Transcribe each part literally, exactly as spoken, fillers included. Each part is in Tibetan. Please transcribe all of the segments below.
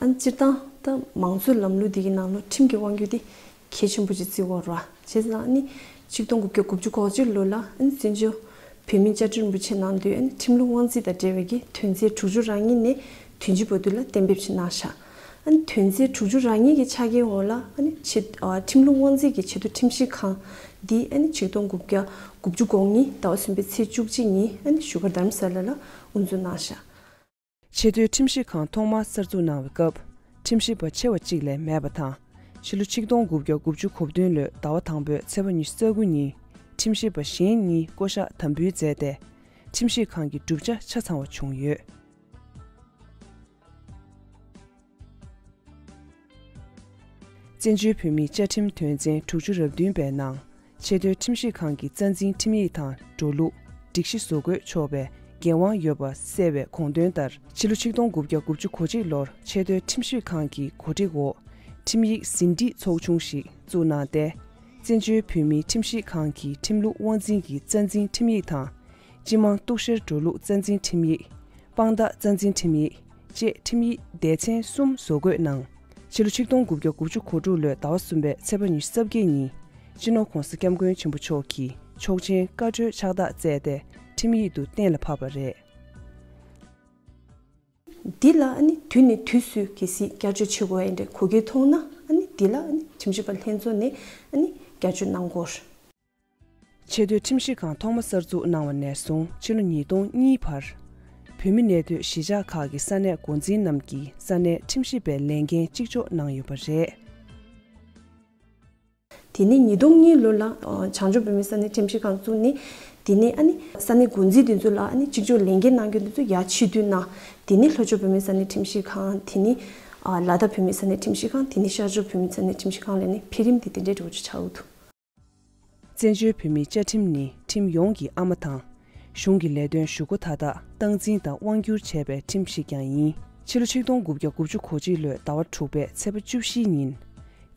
ཨ་ནི་སྤྱིར་བཏང་ད་མང་གཙོའི་ལམ་ལུགས་འདི་གི་ནང་ལོགས་ཁྲིམས་ཀྱི་དབང་སྒྱུར་འདི་གལ་ཆེན་པོ་ཅིག་བརྩི་དགོས་རེད་བ། བྱས་ཙང་ཨ་ནི་ཆིག་སྟོང་དགུ་བརྒྱ་དགུ་བཅུ་གོ་གཅིག་ལོ་ལ་ཨ་ནི་བཙན་བྱོལ་བོད་མིའི་བཅའ་ཁྲིམས་རིན་པོ་ཆེ་གནང་དུས་ཨ་ནི་ཁྲིམས་ལུགས་དབང་འཛིན་དང་འབྲེལ་བའི་གི་དོན་ཚན་དྲུག་ཅུ་རེ་གཉིས་ནས་བདུན་ཅུ་བར་དུ་ལ་གཏན་འབེབས་ཅིག་གནང་བཞག་ཨ་ནི་དོན་ཚན་དྲུག་ཅུ་རེ་གཉིས་ཀྱི་ཆ་རྐྱེན་འོག་ལ་ཨ་ནི་ཆེད་ཨ་ཁྲིམས་ལུགས་དབང་འཛིན་གྱི་ཆེས་མཐོ་ཁྲིམས་ཞིབ་ཁང་འདི་ཨ་ནི་ཆིག་སྟོང་དགུ་བརྒྱ་དགུ་བཅུ་གོ་གཉིས་ཟླ་བ་གསུམ་པའི་ཚེས་བཅུ་གཅིག་ཉིན་ཨ་ནི་བཞུགས་སྒར་རྡ་རམ་ས་ལ་ལ་དབུ་འཛུགས་གནང་བཞག་ཆེས་མཐོའི་ཁྲིམས་ཞིབ་ཁང་ཐོག་མར་གསར་འཛུགས་གནང་བའི་སྐབས། ཁྲིམས་ཞིབ་པ་ཆེ་བ་གཅིག་ལས་མེད་པ་དང་། ཕྱི་ལོ་ཆིག་སྟོང་དགུ་བརྒྱ་དགུ་བཅུ་གོ་བདུན་ལོའི་ཟླ་བ་དང་པོའི་ཚེས་པ་ཉི་ཤུ་རྩ་དགུ་ཉིན། ཁྲིམས་ཞིབ་པ་གཞན་གཉིས་བསྐོ་གཞག་དམ་འབུལ་མཛད་དེ། ཁྲིམས་ཞིབ་ཁང་གི་གྲུབ་ཆ་ཆ་ཚང་བ་བྱུང་ཡོད། བཙན་བྱོལ་བོད་མིའི་བཅའ་ཁྲིམས་དོན་ཚན་དྲུག་ཅུ་རེ་བདུན་པའི་ནང་། ཆེས་མཐོའི་ཁྲིམས་ཞིབ་ཁང་གི་རྩ་འཛིན་ཁྲིམས་ཡིག་དང་འགྲོ་ལུགས། སྒྲིག་གཞི་བཟོ་འགོད་ཆོག་པའི་འགན་དབང་ཡོད་པ་གསལ་བའི་དགོངས་དོན་ལྟར། ཕྱི་ལོ་ཆིག་སྟོང་དགུ་བརྒྱ་དགུ་བཅུ་གོ་གཅིག་ལོར་ཆེས་མཐོའི་ཁྲིམས་ཞིབ་ཁང་གི་གོ་སྒྲིག་འོག་ཁྲིམས་ཡིག་ཟིན་བྲིས་ཚོགས་ཆུང་ཞིག་བཙུགས་གནང་སྟེ། བཙན་བྱོལ་བོད་མིའི་ཁྲིམས་ཞིབ་ཁང་གི་ཁྲིམས་ལུགས་དབང་འཛིན་གྱི་རྩ་འཛིན་ཁྲིམས་ཡིག་དང་། སྤྱི་དམངས་གཏུག་བཤེར་འགྲོ་ལུགས་རྩ་འཛིན་ཁྲིམས་ཡིག་དཔང་རྟགས་རྩ་འཛིན་ཁྲིམས་ཡིག་བཅས་ཁྲིམས་ཡིག་སྡེ་ཚན་གསུམ་བཟོ་འགོད་གནང་། ཕྱི་ལོ་ཆིག་སྟོང་དགུ་བརྒྱ་དགུ་བཅུ་གོ་དྲུག་ལོའི་ཟླ་བ་གསུམ་པའི་ཚེས་པ་ཉི་ཤུ་རྩ་བརྒྱད་ཉིན། སྤྱི་ནོར་༸གོང་ས་༸སྐྱབས་མགོན་ཆེན་པོ་མཆོག་གིས་ཆོག་མཆན་བཀའ་འཁྲོལ་ཕྱག་རྟགས་བསྩལ་ཏེ་ཁྲིམས་ཡིག་ཏུ་གཏན་ལ་ཕབ་པ་རེད། འདི་ལ་ཨ་ནི་དུས་ནས་དུས་སུ་གལ་སྲིད་བསྐྱར་བཅོས་བྱེད་དགོས་ཡ་འདྲ་གོ་སྐབས་མཐོང་ན་ཨ་ནི་འདི་ལ་ཨ་ནི་ཁྲིམས་ཞིབ་པ་ལྷན་ཚོགས་ནས་ཨ་ནི་བསྐྱར་བཅོས་གནང་དགོས། ཆེས་མཐོའི་ཁྲིམས་ཞིབ་ཁང་ཐོག་མ་གསར་འཛུགས་གནང་བ་ནས་བཟུང་ཕྱི་ལོ་ཉིས་སྟོང་གཉིས་བར། བོད་མི་གནས་སྡོད་གཞིས་ཆགས་ཁག་གི་ས་གནས་འགོ་འཛིན་རྣམས་ཀྱིས་ས་གནས་ཁྲིམས་ཞིབ་པའི་ལས་འགན་གཅིག་ལྕོགས་གནང་ཡོད་པ་རེད། དེ་ནས་ཉིས་སྟོང་གཉིས་ལོ་ལ་ཨ་བྱང་ཕྱོགས་བོད་མིའི་ས་གནས་ཁྲིམས་ཞིབ་ཁང་བཙུགས་ནས། དེ་ནས་ཨ་ནི་ས་གནས་འགོ་འཛིན་དེ་ཚོ་ལ་ཨ་ནི་གཅིག་ལྕོགས་ལས་འགན་གནང་མཁན་དེ་ཚོ་ཡར་ཕྱིར་བསྡུ་གནང་། དེ་ནས་ལྷོ་ཕྱོགས་བོད་མིའི་ས་གནས་ཁྲིམས་ཞིབ་ཁང་། དེ་ནས་ཨ་ལ་དྭགས་བོད་མིའི་ས་གནས་ཁྲིམས་ཞིབ་ཁང་། དེ་ནས་ཤར་ཕྱོགས་བོད་མིའི་ས་གནས་ཁྲིམས་ཞིབ་ཁང་ལ་ནི་འཕེལ་རིམ་དེ་དེ་འདྲའི་འགྲོ་རྒྱུ་ཆགས་ཡོད་འདུག་བཙན་བྱོལ་བོད་མིའི་བཅའ་ཁྲིམས་ནི་ཁྲིམས་ཡོངས་ཀྱི་ཨ་མ་དང་། གཞུང་གི་ལས་དོན་ཞུ་སྒོ་མཐའ་དག་སྟངས་འཛིན་དང་དབང་སྒྱུར་བྱས་པའི་ཁྲིམས་ཤིག་ཀྱང་ཡིན། ཕྱི་ལོ་ཆིག་སྟོང་དགུ་བརྒྱ་དགུ་བཅུ་གོ་གཅིག་ལོའི་ཟླ་བ་དྲུག་པའི་ཚེས་པ་བཅུ་བཞི་ཉིན།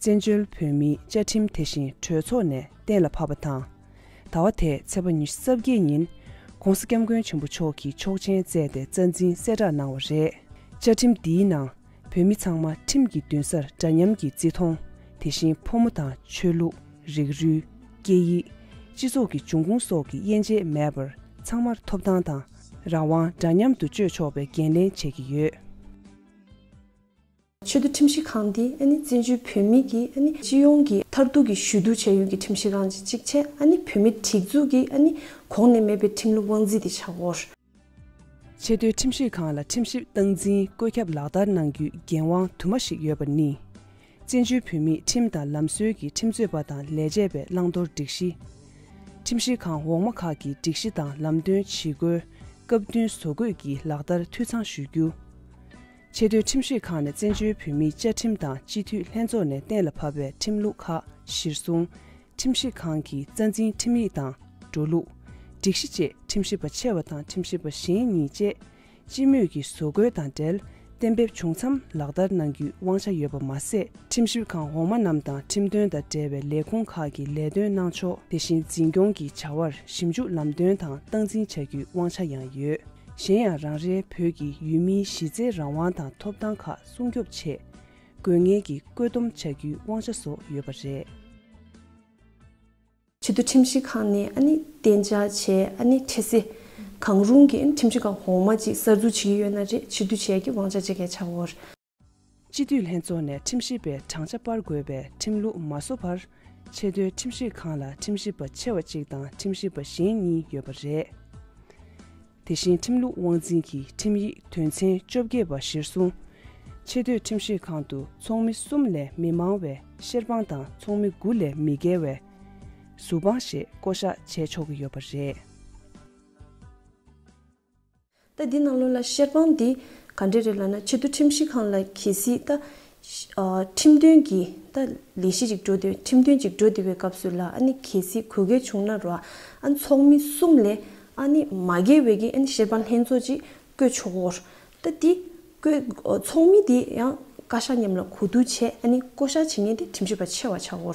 བཙན་བྱོལ་བོད་མིའི་བཅའ་ཁྲིམས་དེ་བཞིན་གྲོས་ཚོགས་ནས་གཏན་ལ་ཕབ་པ་དང་། ཟླ་བ་དེའི་ཚེས་པ་ཉི་ཤུ་རྩ་བརྒྱད་ཉིན། ྋགོང་ས་ྋསྐྱབས་མགོན་ཆེན་པོ་མཆོག་གིས་ཆོག་མཆན་བསྩལ་ཏེ་རྩ་འཛིན་གསལ་བསྒྲགས་གནང་བ་རེད། བཅའ་ཁྲིམས་འདིའི་ནང་། བོད་མི་ཚང་མ་ཁྲིམས་ཀྱི་མདུན་སར་འདྲ་མཉམ་གྱི་བརྩི་མཐོང་། དེ་བཞིན་ཕོ་མོ་དང་ཆོས་ལུགས། རིགས་རུས། སྐད་ཡིག་སྤྱི་ཚོགས་ཀྱི་འབྱུང་ཁུངས་སོགས་ཀྱི་དབྱེ་འབྱེད་མེད་པར་ཚང་མར་ཐོབ་ཐང་དང་། རང་དབང་འདྲ་མཉམ་དུ་སྤྱོད་ཆོག་པའི་འགན་ལེན་བྱེད་ཀྱི་ཡོད། ཆེས་མཐོའི་ཁྲིམས་ཞིབ་ཁང་འདི་ཨ་ནི་བཙན་བྱོལ་བོད་མི་གི་ཨ་ནི་སྤྱི་ཡོངས་ཀྱི་མཐར་ཐུག་གི་ཞུ་གཏུག་བྱ་ཡུལ་གྱི་ཁྲིམས་ཞིབ་ཁང་ཅིག་བྱས། ཨ་ནི་བོད་མིའི་སྒྲིག་འཛུགས་ཀྱི་ཨ་ནི་གོང་ནས་མེད་པའི་ཁྲིམས་ལུགས་དབང་འཛིན་དེ་བྱ་དགོས། ཆེས་མཐོའི་ཁྲིམས་ཞིབ་ཁང་ལ་ཁྲིམས་ཞིབ་སྟངས་འཛིན་བཀོད་ཁྱབ་ལག་བསྟར་གནང་རྒྱུའི་འགན་དབང་དུ་མ་ཞིག་ཡོད་པ་ནི། བཙན་བྱོལ་བོད་མིའི་ཁྲིམས་དང་ལམ་སྲོལ་གྱི་ཁྲིམས་རྩོད་པ་དང་ལས་བྱེད་པའི་བླང་དོར་སྒྲིག་གཞི། ཁྲིམས་ཞིབ་ཁང་འོག་མ་ཁག་གི་སྒྲིག་གཞི་དང་ལམ་སྟོན་ཇུས་འགོད། སྐབས་བསྟུན་བཟོ་འགོད་ཀྱི་ལག་བསྟར་འཐུས་ཚང་ཞུ་རྒྱུ། ཆེས་མཐོའི་ཁྲིམས་ཞིབ་ཁང་ནས་བཙན་བྱོལ་བོད་མིའི་བཅའ་ཁྲིམས་དང་སྤྱི་འཐུས་ལྷན་ཚོགས་ནས་གཏན་ལ་ཕབ་པའི་ཁྲིམས་ལུགས་ཁག་གཞིར་བཟུང་། ཁྲིམས་ཞིབ་ཁང་གི་རྩ་འཛིན་ཁྲིམས་ཡིག་དང་། འགྲོ་ལུགས། སྒྲིག་གཞི་བཅས་ཁྲིམས་ཞིབ་པ་ཆེ་བ་དང་ཁྲིམས་ཞིབ་པ་གཞན་གཉིས་བཅས། སྤྱི་མོས་ཀྱི་བཟོ་འགོད་དང་འབྲེལ། གཏན་འབེབས་བྱུང་མཚམས་ལག་བསྟར་གནང་རྒྱུའི་དབང་ཆ་ཡོད་པ་མ་ཟད། ཁྲིམས་ཞིབ་ཁང་འོག་མ་རྣམས་དང་ཁྲིམས་དོན་དང་འབྲེལ་བའི་ལས་ཁུངས་ཁག་གི་ལས་དོན་གནང་ཕྱོགས། དེ་བཞིན་འཛིན་སྐྱོང་གི་བྱ་བར་ཞིབ་འཇུག་ལམ་སྟོན་དང་སྟངས་འཛིན་བྱ་རྒྱུའི་དབང་ཆ་ཡང་ཡོད། གཞན་ཡང་རང་རེའི་བོད་ཀྱི་ཡུལ་མིའི་གཞི་རྩའི་རང་དབང་དང་ཐོབ་ཐང་ཁག་སྲུང་སྐྱོབ་ཆེད། དགོས་ངེས་ཀྱི་བཀོད་འདོམས་བྱ་རྒྱུའི་དབང་ཆ་སོགས་ཡོད་པ་རེད། ཆེས་མཐོའི་ཁྲིམས་ཞིབ་ཁང་ནས་ཨ་ནི་གཏན་འཇགས་བྱས། ཨ་ནི་འཕྲལ་སེལ། གང་རུང་གི་ཨ་ནི་ཁྲིམས་ཞིབ་ཁང་འོག་མ་ཅིག་གསར་འཛུགས་བྱེད་ཀྱི་ཡོད་ན་རེད། ཕྱིར་བསྡུ་བྱེད་ཀྱི་དབང་ཆ་ཅིག་གས་ཆགས་ཡོད་རེད། སྤྱི་འཐུས་ལྷན་ཚོགས་ནས་ཁྲིམས་ཞིབ་པའི་བགྲང་བྱ་སྤར་དགོས་པའི་ཁྲིམས་ལུགས་མ་བཟོ་བར། ཆེས་མཐོའི་ཁྲིམས་ཞིབ་ཁང་ལ་ཁྲིམས་ཞིབ་པ་ཆེ་བ་གཅིག་དང་ཁྲིམས་ཞིབ་པ་གཞན་གཉིས་ཡོད་པ་རེད། དེ་བཞིན་ཁྲིམས་ལུགས་དབང་འཛིན་གྱི་ཁྲིམས་ཡིག་དོན་ཚན་བཅོ་བརྒྱད་པ་གཞིར་བཟུང་། ཆེས་མཐོའི་ཁྲིམས་ཞིབ་ཁང་དུ་ཚོགས་མི་གསུམ་ལས་མི་མང་བའི་ཤེར་དཔང་དང་ཚོགས་མི་དགུ་ལས་མི་བརྒལ་བའི་ཟུར་དཔང་ཞེས་བསྐོ་གཞག་བྱས་ཆོག་གི་ཡོད་པ་རེད། ད་འདི་ནང་ལོགས་ལ་ཤེར་དཔང་འདི་ག་འདྲ་རེད་ལབ་ན། ཆེས་མཐོའི་ཁྲིམས་ཞིབ་ཁང་ལ་གལ་སྲིད་ད་ཨ་ཁྲིམས་དོན་གྱི་ད་ལས་གཞི་ཅིག་འགྲོ་བསྡད། ཁྲིམས་དོན་ཅིག་འགྲོ་བསྡད་པའི་སྐབས་སུ་ལ་ཨ་ནི་གལ་སྲིད་དགོས་གལ་བྱུང་ན་ར། ཨ་ཚོགས་མི་གསུམ་ལས་ཨ་ནི་མ་བརྒལ་བའི་གི་ཨ་ནི་ཤེར་དཔང་ལྷན་ཚོགས་ཅིག་བསྐོ་ཆོག་གོ། ད་འདི་བསྐོ་ཚོགས་མི་འདི་ཡང་བཀའ་ཤག་མཉམ་ལ་གོ་བསྡུར་བྱས། ཨ་ནི་བསྐོ་གཞག་བྱེད་མཁན་དེ་ཁྲིམས་ཞིབ་པ་ཆེ་བ་ཆགས་གོ།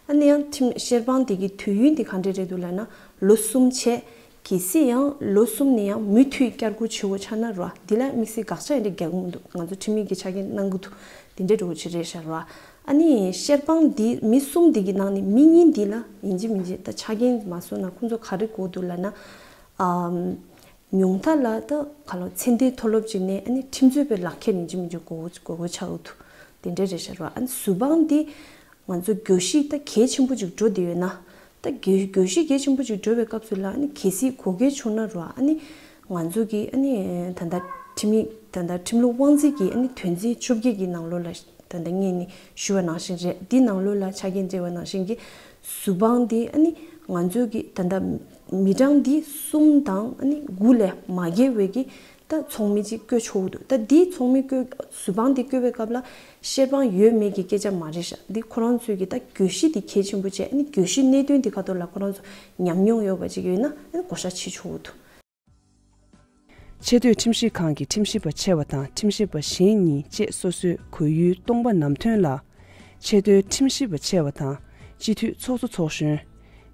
ཨ་ནི་ཡང་ཁྲིམས་ཤེར་དཔང་དེ་གི་དུས་ཡུན་དེ་ག་འདྲ་རེད་འདུག་ལབ་ན། ལོ་གསུམ་བྱས། གལ་སྲིད་ཡང་ལོ་གསུམ་ནས་ཡང་མུ་མཐུད་བསྐྱར་བསྐུར་བྱེད་དགོས་ཆགས་ན་ར། འདི་ལ་དམིགས་བསལ་དགག་བྱ་ཡིན་འདྲ་རྒྱག་གི་མི་འདུག་ང་ཚོ་ཁྲིམས་ཡིག་གི་ཆ་རྐྱེན་གནང་གི་འདུག་དེ་འདྲའི་འགྲོ་གི་ཆེད་རེད་ཤག་ར། ཨ་ནི་བཤེར་དཔང་འདི་མི་གསུམ་འདི་གི་ནང་ནས་མི་གཉིས་འདི་ལ་ཡིན་གཅིག་མིན་གཅིག་ད་ཆ་རྐྱེན་མ་བཟོས་ན་ཁོང་ཚོ་ག་རེ་དགོས་འདུག་ལབ་ན། ཨམ། ཉུང་མཐའ་ལ་ད་ག་ལོ་ཚད་ལྡན་མཐོ་སློབ་ཅིག་ནས་ཨ་ནི་ཁྲིམས་རྩོད་པའི་ལག་ཁྱེར་ཡིན་གཅིག་མིན་གཅིག་དགོས་དགོས་དགོས་ཆགས་འདུག་དེ་འདྲ་རེད་ཤག་ར། ཨ་ནི་གཟུ་དཔང་འདི་ང་ཚོ་གྱོད་གཞི་ད་གལ་ཆེན་པོ་ཅིག་འགྲོ་བསྡད་ཡོད་ན། ད་གྱོད་གྱོད་གཞི་གལ་ཆེན་པོ་ཅིག་འགྲོ་བའི་སྐབས་སུ་ལ་ཨ་ནི་གལ་སྲིད་དགོས་གལ་བྱུང་ན་ར། ཨ་ནི་ང་ཚོ་གི་ཨ་ནི་ད་ལྟ་ཁྲིམས་ཡིག་ད་ལྟ་ཁྲིམས་ལུགས་དབང་འཛིན་གྱི་ཨ་ནི་དོན་ཚན་བཅོ་བརྒྱད་ཀྱི་ནང་ལོགས་ལ་ད་ལྟ་ངས་ནི་ཞུ་བ་ནང་བཞིན་རེད། འདི་ནང་ལོགས་ལ་ཆ་རྐྱེན་བྲིས་པ་ནང་བཞིན་གྱི་གཟུ་དཔང་འདི་ཨ་ནི་ང་ཚོ་གི་ད་ལྟ་མི་གྲངས་འདི་གསུམ་དང་ཨ་ནི་དགུ་ལས་མ་བརྒལ་བའི་གི་ད་ཚོགས་མི་གཅིག་བསྐོ་ཆོག་གི་འདུག་ད་འདིའི་ཚོགས་མི་བསྐོ་གཟུ་དཔང་འདི་བསྐོ་བའི་སྐབས་ལ་བཤེར་དཔང་ཡོད་མེད་ཀྱི་སྐད་ཆ་མ་རེད་ཤག་འདི་ཁོ་རང་ཚོའི་གི་ད་གྱོད་གཞི་འདི་གལ་ཆེན་པོ་བྱས། ཨ་ནི་གྱོད་གཞི་གནད་དོན་འདི་ཁ་ཐོག་ལ་ཁོ་རང་ཚོ་ཉམས་མྱོང་ཡོད་པ་ཅིག་ཡོད་ན་ཨ་ནི་བགོ་བཤའ་བྱེད་ཆོག་གི་འདུག་ཆེས་མཐོའི་ཁྲིམས་ཞིབ་ཁང་གི་ཁྲིམས་ཞིབ་པ་ཆེ་བ་དང་ཁྲིམས་ཞིབ་པ་གཞན་གཉིས་བཅས་སོ་སོའི་གོ་ཡུལ་སྟོང་པ་ནམ་ཐོན་ལ། ཆེས་མཐོའི་ཁྲིམས་ཞིབ་པ་ཆེ་བ་དང་སྤྱི་འཐུས་ཚོགས་གཙོ་ཚོགས་གཞོན།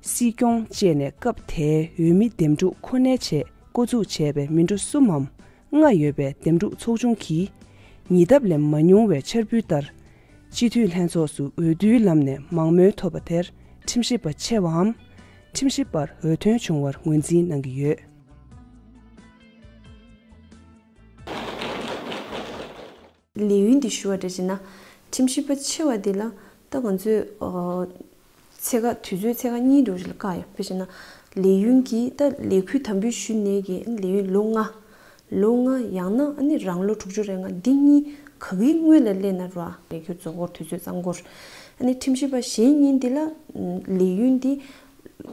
སྲིད་སྐྱོང་བཅས་ནས་སྐབས་དེའི་འོས་མི་འདེམས་སྒྲུག་ཁོ་ནའི་ཆེད་འགོ་འཛུགས་བྱས་པའི་མི་འགྲོ་གསུམ་མམ་ལྔ་ཡོད་པའི་འདེམས་སྒྲུག་ཚོགས་ཆུང་གིས། ཉེ་འདབས་ལས་མ་ཉུང་བའི་འཆར་འབུལ་ལྟར། སྤྱི་འཐུས་ལྷན་ཚོགས་སུ་འོས་བསྡུའི་ལམ་ནས་མང་མོས་ཐོབ་པ་དེར་ཁྲིམས་ཞིབ་པ་ཆེ་བའམ། ཁྲིམས་ཞིབ་པར་འོས་ཐོན་བྱུང་བར་ངོས་འཛིན་གནང་གི་ཡོད། ལས་ཡུན་འདི་ཞུ་བ་འདྲ་བྱས་ན། ཁྲིམས་ཞིབ་པ་ཆེ་བ་འདི་ལ་ད་ང་ཚོས་ཨ། ཚད་བཀག་དུས་ཚོད་ཚད་བཀག་གཉིས་འདྲ་བོ་ཞིག་ལ་བཀག་ཡོད། དཔེ་བྱས་ན་ལས་ཡུན་གྱི་ད་ལས་ཁུར་དམ་འབུལ་ཞུས་ནས་ཀྱི་ལས་ཡུན་ལོ་ལྔ། ལོ་ལྔ་ཡང་ན་ཨ་ནི་རང་ལོ་དྲུག་ཅུ་རེ་ལྔ་འདི་གཉིས་ག་གི་སྔོན་ལ་སླེབས་ན་ར་ལས་འཁྱུར་རྫོགས་སྐོར་དུས་ཚོད་གཙང་སྐོར། ཨ་ནི་ཁྲིམས་ཞིབ་པ་གཞན་གཉིས་འདི་ལ་ལས་ཡུན་འདི་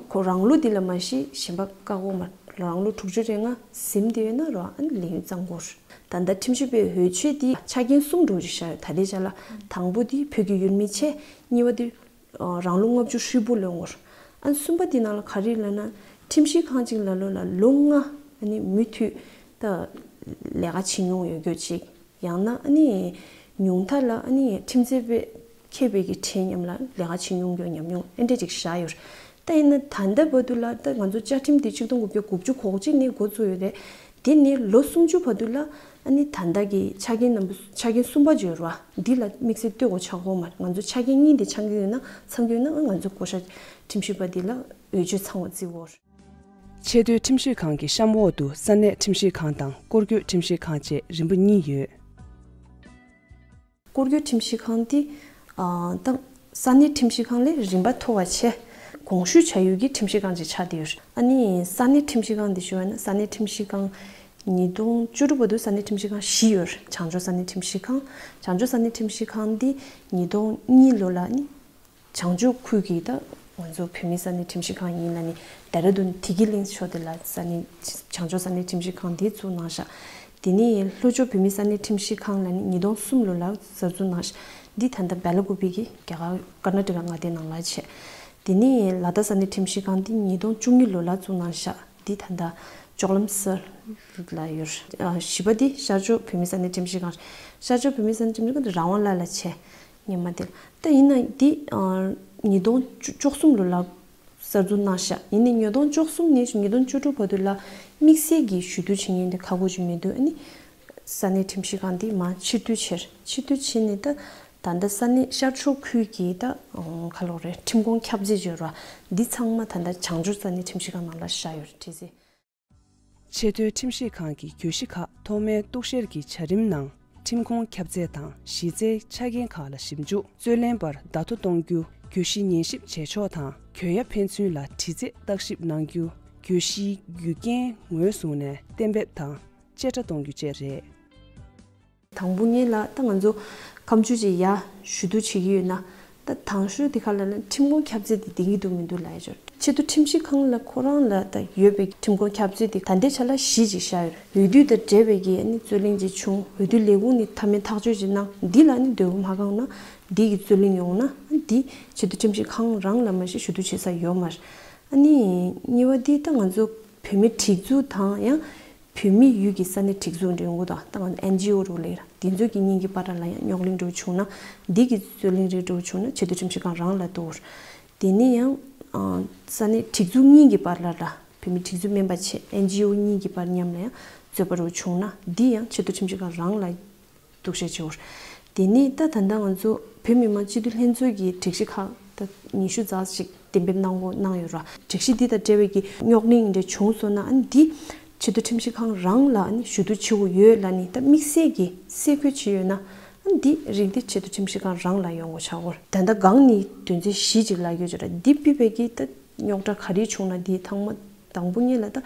ཁོ་རང་ལོ་འདི་ལ་མ་གཞི་གཞན་པ་བཀག་འགོག་མ་རང་ལོ་དྲུག་ཅུ་རེ་ལྔ་ཟིན་བསྡད་ཡོད་ན་ར་ཨ་ནི་ལས་ཡུན་གཙང་སྐོར། ད་ལྟ་ཁྲིམས་ཞིབ་པའི་འོས་ཆོས་འདི་ཆ་རྐྱེན་གསུམ་འདྲ་བོ་ཞིག་བཞག་ཡོད། ད་ལྟའི་ཆ་ལ་དང་པོ་འདི་བོད་ཀྱི་ཡུལ་མི་ཆེ། གཉིས་པ་འདི་རང་ལོ་ལྔ་བཅུ་ཧྲིལ་པོ་ལོན་སྐོར། ཨ་ནི་གསུམ་པ་འདི་ནང་ལ་ག་རེ་ལབ་ན། ཁྲིམས་ཞིབ་ཁང་གཅིག་ལ་ལོ་ལ་ལོ་ལྔ་ཨ་ནི་མུ་མཐུད་ད་ལས་ཀ་བྱེད་མྱོང་ཡོད་རྒྱུ་གཅིག་ཡང་ན་ཨ་ནི་ཉུང་མཐའ་ལ་ཨ་ནི་ཁྲིམས་རྩོད་པའི་མཁས་པའི་གི་གྲས་མཉམ་ལ་ལས་ཀ་བྱེད་མྱོང་རྒྱུ་ཉམས་མྱོང་ཨེ་འདྲ་ཅིག་བཞག་ཡོད། ད་ཡིན་ན་ད་ལྟ་བར་དུ་ལ་ད་ང་ཚོ་བཅའ་ཁྲིམས་འདི་ཆིག་སྟོང་དགུ་བརྒྱ་དགུ་བཅུ་གོ་གཅིག་ནས་འགོ་བཙུགས་ཡོད་རེད། དེ་ནས་ལོ་སུམ་ཅུ་བར་དུ་ལ་ཨ་ནི་ད་ལྟ་གི་ཆ་རྐྱེན་རྣམ་པ་ཆ་རྐྱེན་གསུམ་པ་བརྗོད་ར་འདི་ལ་དམིགས་བསལ་ལྟོས་དགོས་ཆགས་ཀྱི་ཡོད་མ་རེད། ང་ཚོ་ཆ་རྐྱེན་གཉིས་འདི་ཆགས་ཀྱི་ཡོད་ན་ཚང་གི་ཡོད་ན་ང་ཚོ་བགོ་བཤའ་ཁྲིམས་ཞིབ་པ་འདི་ལ་འོས་ཆོས་ཚང་བ་བརྩི་འོར། ཆེས་མཐོའི་ཁྲིམས་ཞིབ་ཁང་གི་གཤམ་འོག་ཏུ་ས་གནས་ཁྲིམས་ཞིབ་ཁང་དང་སྐོར་སྐྱོད་ཁྲིམས་ཞིབ་ཁང་བཅས་རིམ་པ་གཉིས་ཡོད། སྐོར་སྐྱོད་ཁྲིམས་ཞིབ་ཁང་འདི་ཨ་ད་ས་གནས་ཁྲིམས་ཞིབ་ཁང་ལས་རིམ་པ་མཐོ་བ་བྱས། གོང་ཞུས་བྱ་ཡུལ་གྱི་ཁྲིམས་ཞིབ་ཁང་ཅིག་ཆགས་བསྡད་ཡོད། ཨ་ནི་ས་གནས་ཁྲིམས་ཞིབ་ཁང་འདི་ཞུ་བ་ན་ས་གནས་ཁྲིམས་ཞིབ་ཁང་ཉིས་སྟོང་བཅུ་དྲུག་བར་དུ་ས་གནས་ཁྲིམས་ཞིབ་ཁང་བཞི་ཡོད། བྱང་ཕྱོགས་ས་གནས་ཁྲིམས་ཞིབ་ཁང་། བྱང་ཕྱོགས་ས་གནས་ཁྲིམས་ཞིབ་ཁང་འདི་ཉིས་སྟོང་གཉིས་ལོ་ལ་ནི་བྱང་ཕྱོགས་ཁུལ་གྱི་ད་ང་ཚོ་བོད་མི་ས་གནས་ཁྲིམས་ཞིབ་ཁང་ཡིན་ལ་ནི་ལྡེ་ར་ལྡུན་བདེ་སྐྱིད་གླིང་ཕྱོགས་དེ་ལ་ས་གནས་བྱང་ཕྱོགས་ས་གནས་ཁྲིམས་ཞིབ་ཁང་འདི་བཙུགས་གནང་ཤག་དེ་ནས་ལྷོ་ཕྱོགས་བོད་མི་ས་གནས་ཁྲིམས་ཞིབ་ཁང་ལ་ནི་ཉིས་སྟོང་གསུམ་ལོ་ལ་གསར་འཛུགས་གནང་ཤག་འདི་ད་ལྟ་སྦེ་ལ་ཀུ་པེ་གི་རྒྱ་གར་ཀར་ན་ཊ་ཀ་མངའ་སྡེའི་ནང་ལ་བྱས། དེ་ནས་ལ་དྭགས་ས་གནས་ཁྲིམས་ཞིབ་ཁང་འདི་ཉིས་སྟོང་བཅུ་གཉིས་ལོ་ལ་བཙུགས་གནང་ཤག་འདི་ད་ལྟ་ལྕོག་ལམ་སི་ལ་ཡོད། ཨ་བཞི་པ་འདི་ཤར་ཕྱོགས་བོད་མི་ས་གནས་ཁྲིམས་ཞིབ་ཁང་། ཤར་ཕྱོགས་བོད་མི་ས་གནས་ཁྲིམས་ཞིབ་ཁང་འདི་རང་དབང་ལ་ལ་བྱས། སྔོན་མ་དེ་ལ་ད་ཡིན་ན་འདི་ཨ་ཉིས་སྟོང་བཅུ་གསུམ་ལོ་ལ་གསར་འཛུགས་གནང་ཤག་ཡིན་ནའི་ཉིས་སྟོང་བཅུ་གསུམ་ནས་ཉིས་སྟོང་བཅུ་དྲུག་བར་དུ་ལ་དམིགས་བསལ་གྱི་ཞུ་གཏུག་བྱེད་མཁན་དེ་ཁག་པོ་ཅིག་མི་འདུག་ཨ་ནི་ས་གནས་ཁྲིམས་ཞིབ་ཁང་འདི་མར་ཕྱིར་བསྡུ་བྱས། ཕྱིར་བསྡུ་བྱས་ནས་ད་ད་ལྟ་ས་གནས་ཤར་ཕྱོགས་ཁུལ་གྱི་ད་ཁ་ལོ་རེད་ཁྲིམས་ཁང་ཁྱབ་ཚད་བརྗོད་ར་འདི་ཚང་མ་ད་ལྟ་བྱང་ཕྱོགས་ས་གནས་ཁྲིམས་ཞིབ་ཁང་ནང་ལ་བཞག་ཡོད་རེད། ཁྲིད་ཚེ། ཆེས་མཐོའི་ཁྲིམས་ཞིབ་ཁང་གི་གྱོད་གཞི་ཁག་ཐོག་མའི་གཏུག་བཤེར་གྱི་བྱ་རིམ་ནང་ཁྲིམས་ཁང་ཁྱབ་ཚད་དང་གཞི་རྩའི་ཆ་རྐྱེན་ཁག་ལ་ཞིབ་འཇུག་རྩོད་ལེན་པར་བརྡ་ཐོ་གཏོང་རྒྱུ། གྱོད་གཞི་ཉན་ཞིབ་བྱེད་ཕྱོགས་དང་གྱོད་ཡ་ཕན་ཚུན་ལ་དྲི་རྩད་བརྟག་ཞིབ་གནང་རྒྱུ། གྱོད་གཞིའི་རྒྱུ་རྐྱེན་ངོས་བཟུང་ནས་གཏན་འབེབས་དང་བཅད་ཁྲ་གཏོང་རྒྱུ་བཅས་རེད། དང་པོ་ཉིད་ལ་ད་ང་ཚོ་ཁ་མཆུ་ཅིག་ཡར་ཞུ་གཏུག་བྱེད་ཀྱི་ཡོད་ན། ད་དང་ཤོས་དེ་ག་ལ་ལ་ཁྲིམས་ཁང་ཁྱབ་ཚད་དེ་ལྡན་གྱི་འདུག་མི་འདུག་ལབ་ཡ་ཅིག་ཆེས་མཐོ་ཁྲིམས་ཞིབ་ཁང་ལ་ཁོ་རང་ལ་ད་ཡོད་པའི་ཁྲིམས་ཁང་ཁྱབ་ཚད་དེ་ད་ལྟའི་ཆ་ལ་བཞི་ཅིག་བཞག་ཡོད་རེད། འོས་བསྡུ་དང་འབྲེལ་བའི་གི་ཨ་ནི་རྩོད་གླེང་ཅིག་བྱུང་། འོས་བསྡུ་ལས་ཁུངས་ནས་མཐའ་མའི་ཐག་གཅོད་ཅིག་གནང་། འདི་ལ་ཨ་ནི་འདོད་པ་མ་ཁེངས་ན་འདི་གི་རྩོད་གླེང་ཡོང་ན་འདི་ཆེས་མཐོ་ཁྲིམས་ཞིབ་ཁང་རང་ལ་མ་གཞི་ཞུ་གཏུག་བྱེད་ས་ཡོད་མ་རེད། ཨ་ནི་གཉིས་པ་འདི་ད་ང་ཚོ་བོད་མི་སྒྲིག་འཛུགས་དང་ཡང་། བོད་མི་ཡུལ་གྱི་ས་གནས་སྒྲིག་འཛུགས་འདྲ་ཡོང་གི་འདུག་ད་ང་ཚོ་ཨེན་ཇི་ཨོ་རུ་ལས་ར་འདི་ཚོ་གི་གཉིས་ཀྱི་བར་ལ་ཡང་རྙོག་གླེང་འདྲ་བྱུང་ན། འདི་གི་རྩོད་གླེང་རེ་འདྲ་བྱུང་ན་ཆེས་མཐོ་ཁྲིམས་ཞིབ་ཁང་རང་ལ་གཏོགས། དེ་ནས་ཡང་ཨ་ས་གནས་སྒྲིག་འཛུགས་གཉིས་ཀྱི་བར་ལ་ར་ བོད་མི་སྒྲིག་འཛུགས་མིན་པ་བྱས་ཨེན་ཇི་ཨོ་གཉིས་ཀྱི་བར་མཉམ་ལ་ཡང་རྩོད་པ་རུ་བྱུང་ན། འདི་ཡང་ཆེས་མཐོ་ཁྲིམས་ཞིབ་ཁང་རང་ལ་གཏུག་བཤེར་བྱེད་འོར། དེ་ནས་ད་ད་ལྟ་ང་ཚོ་བོད་མི་མང་སྤྱི་འཐུས་ལྷན་ཚོགས་ཀྱི་སྒྲིག་གཞི་ཁག་ད་ཉི་ཤུ་ཙམ་ཞིག་གཏན་འབེབས་གནང་དགོས་གནང་ཡོད་ར། སྒྲིག་གཞི་འདི་དང་འབྲེལ་བའི་གི་རྙོག་གླེང་འདྲ་བྱུང་སོང་ན། ཨ་ནི་འདི་ཆེས་མཐོ་ཁྲིམས་ཞིབ་ཁང་རང་ལ་ཨ་ནི་ཞུ་གཏུག་བྱེད་དགོས་ཡོད་ལ་ནི། ད་དམིགས་བསལ་གྱི་སེལ་དགོས་བྱས་ཡོད་ན། ཨ་ནི་འདི་རིགས་འདི་ཆེས་མཐོ་ཁྲིམས་ཞིབ་ཁང་རང་ལ་ཡོང་དགོས་ཆགས་སྐོར། ད་ལྟ་གང་ནི་དོན་ཚན་བཞི་ཅིག་ལ་ཡོད་ཅོག་ར། འདི་ཕུད་པའི་གི་ད་རྙོག་དྲ་ག་རེ་བྱུང་ན་འདི་ཐེངས་མ་དང་པོ་ཉིད་ལ་ད།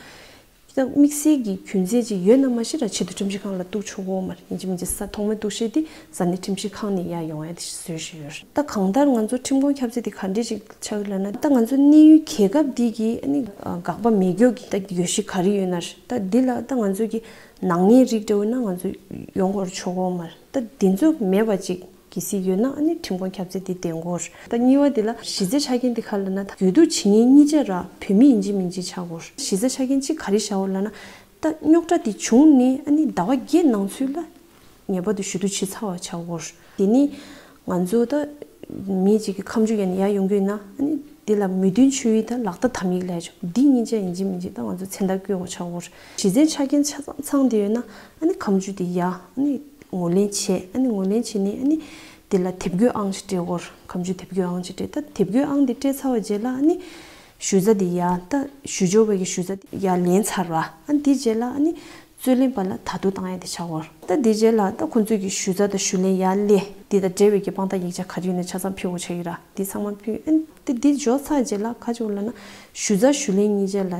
ད་དམིགས་བསལ་གྱི་རྒྱུ་མཚན་ཅིག་ཡོད་ན་མ་ཤེས་ར། ཆེས་མཐོ་ཁྲིམས་ཞིབ་ཁང་ལ་གཏུག་ཆོག་གོ་མ་རེད། ཡིན་གཅིག་མིན་གཅིག་ས་ཐོག་མའི་གཏུག་བཤེར་དེ་ས་གནས་ཁྲིམས་ཞིབ་ཁང་ནས་ཡར་ཡོང་ཡ་དེ་བཟོས་བཞིན་ཡོད་རེད། ད་གང་ལྟར་ང་ཚོ་ཁྲིམས་ཁང་ཁྱབ་ཚད་དེ་ག་འདྲས་ཅིག་ཆགས་ཡོད་ལབ་ན། ད་ང་ཚོ་གནས་ཡུལ་རྒྱལ་ཁབ་འདི་གི་ཨ་ནི་དགག་པ་མེད་སྐྱོ་གི་ད་ཡོད་གཞི་ག་རེ་ཡོད་ན་རེད། ད་འདི་ལ་ད་ང་ཚོ་གི་ནག་ཉེས་རིགས་འདྲ་བོ་ན་ང་ཚོ་ཡོང་དགོས་ཆོག་གོ་མ་རེད། ད་འདི་ཚོ་མེད་པ་ཅིག་གལ་སྲིད་ཡོད་ན་ཨ་ནི་ཁྲིམས་ཁང་ཁྱབ་ཚད་དེ་ལྡན་དགོས། ད་གཉིས་པ་དེ་ལ་གཞི་རྩའི་ཆ་རྐྱེན་དེ་ག་ལབ་ན། ད་གྱོད་གཏུག་བྱེད་མཁན་གཉིས་ཆ་ར་བོད་མི་ཡིན་གཅིག་མིན་གཅིག་ཆགས་དགོས། གཞི་རྩའི་ཆ་རྐྱེན་གཅིག་ག་རེ་བཞག་ཡོད་ལབ་ན། ད་རྙོག་དྲ་དེ་བྱུང་ནས་ཨ་ནི་ཟླ་བ་བརྒྱད་ནང་ཚུད་ལ་ངེས་པར་དུ་ཞུ་གཏུག་བྱེད་ཚར་བ་ཆགས་དགོས། དེ་ནི་ང་ཚོ་ད་མི་གཅིག་གི་ཁ་མཆུ་ཡན་ཡར་ཡོང་གི་ཡོད་ན། ཨ་ནི་དེ་ལ་མོས་མཐུན་ཆོད་ཡིག་དང་ལག་བསྟར་དམ་ཡིག་ལས་ཆོག་འདི་གཉིས་ཆ་ཡིན་གཅིག་མིན་གཅིག་ད་ང་ཚོ་མཚན་རྟགས་བཀོད་དགོས་ཆགས་དགོས། གཞི་རྩའི་ཆ་རྐྱེན་ཆ་ཚང་དེ་ཡོད་ན་ཨ་ནི་ཁ་མཆུ་དེ་ཡར་ཨ་ནི་ངོས་ལེན་བྱས། ཨ་ནི་ངོས་ལེན་བྱས་ནས་ཨ་ནི་དེ་ལ་དེབ་འགོད་ཨང་ཞིག་སྤྲད་དགོས། ཁ་མཆུ་དེབ་འགོད་ཨང་ཞིག་སྤྲད། ད་དེབ་འགོད་ཨང་དེ་སྤྲད་ཚར་བ་རྗེས་ལ་ཨ་ནི་ཞུ་རྩ་དེ་ཡར། ད་ཞུ་སྦྱོར་བའི་གི་ཞུ་རྩ་དེ་ཡར་ལེན་ཚར་བ། ཨ་ནི་དེ་རྗེས་ལ་ཨ་ནི་རྩོད་ལེན་པ་ལ་ད་དུང་བཏང་ཡ་དེ་ཆགས་དགོས། ད་དེ་རྗེས་ལ་ད་ཁོང་ཚོས་ཀྱི་ཞུ་རྩ་དང་ཞུ་ལན་ཡར་སླེབས། དེ་དང་འབྲེལ་བའི་གི་དཔང་རྟགས་ཡིག་ཆ་ག་རེ་ཡོད་ན་ཆ་ཚང་ཕུལ་དགོས་ཆགས་ཀྱི་ར། དེ་ཚང་མ་ཕུལ། ཨ་ནི་དེ་དེ་འབྱོར་ཚར་རྗེས་ལ་ག་ཅིག་ལབ་ན། ཞུ་རྩ་ཞུ་ལན་གཉིས་ཆ་ལ་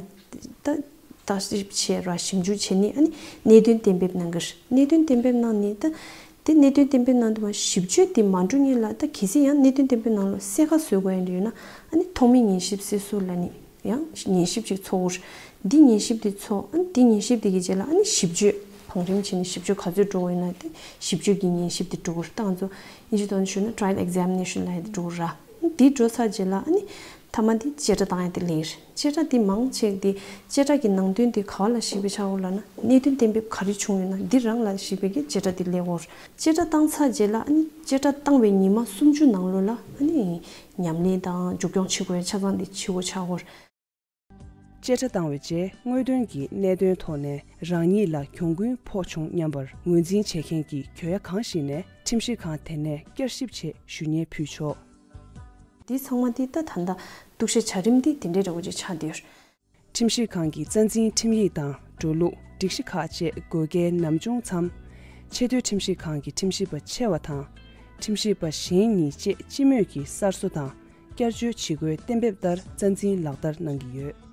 ད་བརྟག་ཞིབ་བྱས་ར་ཞིབ་འཇུག་བྱས་ནས་ཨ་ནི་གནད་དོན་གཏན་འབེབས་གནང་གི་རེད། གནད་དོན་གཏན་འབེབས་གནང་ནས་ད་དེ་གནད་དོན་གཏན་འབེབས་གནང་དུས་མ་ཞིབ་དཔྱོད་དེ་མ་འགྲོ་སྔོན་ལ། ད་གལ་སྲིད་ཡང་གནད་དོན་གཏན་འབེབས་ནང་ལ་གསལ་ཁ་བཟོ་དགོས་ཡ་འདྲ་ཡོད་ན། ཨ་ནི་ཐོག་མའི་ཉན་ཞིབ་སེལ་གསུམ་ལབ་ནས་ཡང་ཉན་ཞིབ་ཅིག་ཚོགས་དགོས་རེད། འདི་ཉན་ཞིབ་འདི་ཚོགས། ཨ་ནི་འདི་ཉན་ཞིབ་འདི་གི་རྗེས་ལ་ཨ་ནི་ཞིབ་དཔྱོད་བང་རིམ་བྱས་ནས་ཞིབ་དཔྱོད་ག་ཚོད་འགྲོ་དགོས་ཡོད་ན་དེ་ཞིབ་དཔྱོད་ཀྱི་ཉན་ཞིབ་འདི་འགྲོ་དགོས་རེད། ད་ང་ཚོ་དབྱིན་ཇི་ཐོག་ནས་ཞུས་ན་trial examination ལབ་ཡ་འདི་འགྲོ་དགོས་ར། ཨ་ནི་འདི་འགྲོ་ཚར་རྗེས་ལ་ཨ་ནི་མཐའ་མ་འདི་བཅད་ཁྲ་བཏང་ཡ་དེ་ལས་རེད། བཅད་ཁྲ་འདི་མང་ཆེ་འདི་བཅད་ཁྲ་གི་ནང་དོན་འདི་ག་བ་ལ་གཞིགས་པའི་ཆགས་ཡོད་ལབ་ན། གནད་དོན་གཏན་འབེབས་ག་རེ་བྱུང་ཡོད་ན་འདི་རང་ལ་གཞིགས་པའི་གི་བཅད་ཁྲ་འདི་ལས་དགོས་རེད། བཅད་ཁྲ་བཏང་ཚར་རྗེས་ལ་ཨ་ནི་བཅད་ཁྲ་བཏང་བའི་ཉི་མ་སུམ་ཅུ་ནང་ལོགས་ལ་ཨ་ནི་ཉམས་ལེན་དང་མཇུག་སྐྱོང་བྱེད་དགོས་ཡ་ཆ་ཚང་འདི་བྱེད་དགོས་ཆགས་ཡོད་རེད། བཅད་ཁྲ་བཏང་བའི་རྗེས་དངོས་དོན་གྱི་གནད་དོན་ཐོག་ནས་རང་ཉིད་ལ་གྱོང་གུན་ཕོག་བྱུང་སྙམ་པར་ངོས་འཛིན་བྱེད་མཁན་གྱི་གྱོད་ཡ་གང་ཞིག་ནས་ཁྲིམས་ཞིབ་ཁང་དེ་ནས་བསྐྱར་ཞིབ་ཆེད་ཞུ་སྙན་ཕུལ་ཆོག་འདི་ཚང་མ་འདི་ད་ད་ལྟ་གཏུག་བཤེར་བྱ་རིམ་འདི་དེ་འདྲའི་འདྲ་བོ་ཅིག་ཆགས་བསྡད་ཡོད། ཁྲིམས་ཞིབ་ཁང་གི་རྩ་འཛིན་ཁྲིམས་ཡིག་དང་འགྲོ་ལུགས་སྒྲིག་གཞི་ཁག་བཅས་དགོས་གལ་ནམ་བྱུང་མཚམས། ཆེས་མཐོའི་ཁྲིམས་ཞིབ་ཁང་གི་ཁྲིམས་ཞིབ་པ་ཆེ་བ་དང་། ཁྲིམས་ཞིབ་པ་གཞན་གཉིས་བཅས་སྤྱི་མོས་ཀྱིས་གསར་བཟོ་དང་བསྐྱར་བཅོས་བྱེད་སྒོའི་གཏན་འབེབས་ལྟར་རྩ་འཛིན་ལག་བསྟར་གནང་གི་ཡོད།